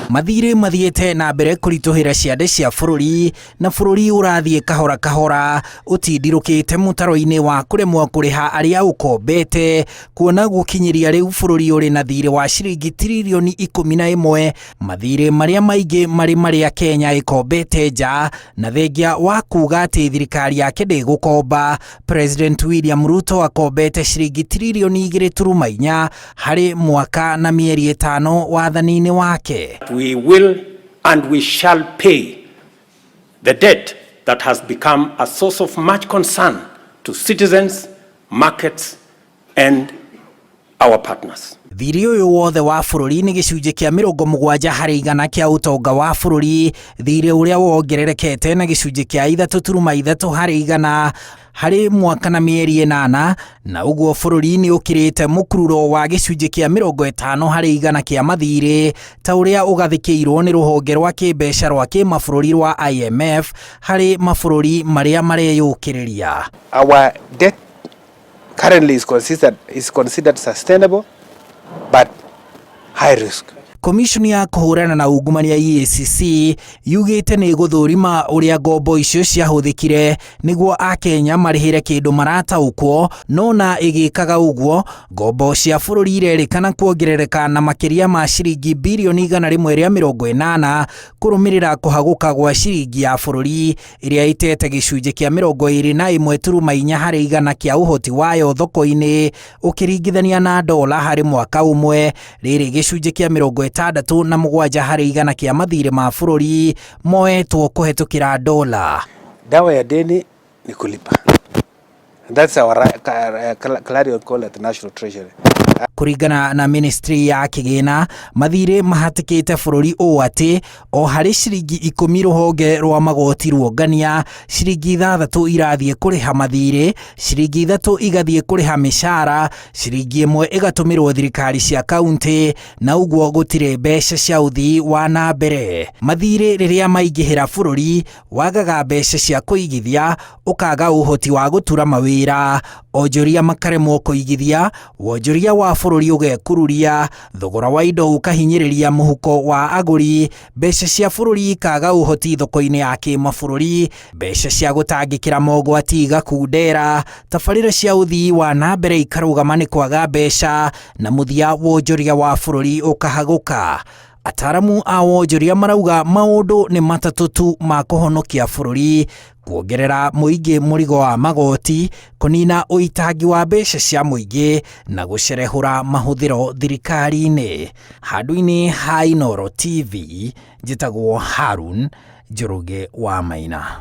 Mathirĩ mathiĩte na mbere kũritũhĩra ciande cia bũrũri na bũrũri ũrathiĩ kahora kahora ũtindirũkĩte mũtaro-inĩ wa kũremwo kũrĩha arĩa ũkombete, kuona gũkinyĩria rĩu bũrũri ũrĩ na thirĩ wa ciringi tiririoni 11, mathirĩ marĩa maingĩ marĩ marĩa Kenya ĩkombete nja, na thengia wa kuga atĩ thirikari yake ndĩgũkomba, President William Ruto akombete ciringi tiririoni 2.4 harĩ mwaka na mĩeri 5 wathani-inĩ wake. We will and we shall pay the debt that has become a source of much concern to citizens, markets and our partners. Thirĩ ũyũ wothe wa bũrũri nĩ gĩcunjĩ kĩa 70% kĩa ũtonga wa bũrũri, thirĩ ũrĩa wongererekete na gĩcunjĩ kĩa 3.3% harĩ mwaka na mĩeri 8, na ũguo bũrũri nĩ ũkĩrĩte mũkururo wa gĩcunjĩ kĩa 50% kĩa mathirĩ ta ũrĩa ũgathĩkĩirwo nĩ rũhonge rwa kĩmbeca rwa kĩmabũrũri rwa IMF harĩ mabũrũri marĩa mareyũkĩrĩria. Our debt currently is considered sustainable but high risk. Komishoni ya kũhũrana na ungumania EACC yugĩte nĩ ĩgũthũrima ũrĩa ngombo icio ciahũthĩkire nĩguo akenya marĩhĩre kĩndũ marataũkwo, no na ĩgĩkaga ũguo ngombo cia bũrũri irerĩkana kuongerereka na makĩria ma ciringi birioni 180 kũrũmĩrĩra kũhagũka gwa ciringi ya bũrũri ĩrĩa ĩtete gĩcunjĩ kĩa 21.4% kĩa ũhoti wayo thoko-inĩ ũkĩringithania na dola harĩ mwaka ũmwe, rĩrĩ gĩcunjĩ kĩa 67% kĩa mathirĩ ma bũrũri moetwo kũhetũkĩra dola. Dawa ya deni ni kulipa. And that's our clarion call at the National Treasury. Kũringana na ministry ya kĩgĩna, mathirĩ mahatĩkĩte bũrũri ũũ atĩ o harĩ ciringi 10 rũhonge rwa magoti ruongania, ciringi 6 irathiĩ kũrĩha mathirĩ, ciringi 3 igathiĩ kũrĩha mĩcara, ciringi 1 ĩgatũmĩrwo thirikari cia kaunti, na ũguo gũtirĩ mbeca cia ũthii wa na mbere. Mathirĩ rĩrĩa maingĩhĩra bũrũri wagaga mbeca cia kũigithia, ũkaga ũhoti wa gũtura mawĩra, onjoria makaremwo kũigithia, wonjoria wa bũrũri ũgekururia, thogora wa indo ũkahinyĩrĩria mũhuko wa agũri, mbeca cia bũrũri ikaga ũhoti thoko-inĩ ya kĩmabũrũri, mbeca cia gũtangĩkĩra mogwati igakundera, tabarĩra cia ũthii wa na mbere ikarũgama nĩ kwaga mbeca, na mũthia wonjoria wa bũrũri ũkahagũka. Ataramu a wonjoria marauga maũndũ nĩ matatũ tu ma kũhonokia bũrũri: kuongerera mũingĩ mũrigo wa magoti, kũnina ũitangi wa mbeca cia mũingĩ na gũcerehũra mahũthĩro thirikari-inĩ. Handũ-inĩ ha Inooro TV, njĩtagwo Harun Njoroge wa Maina.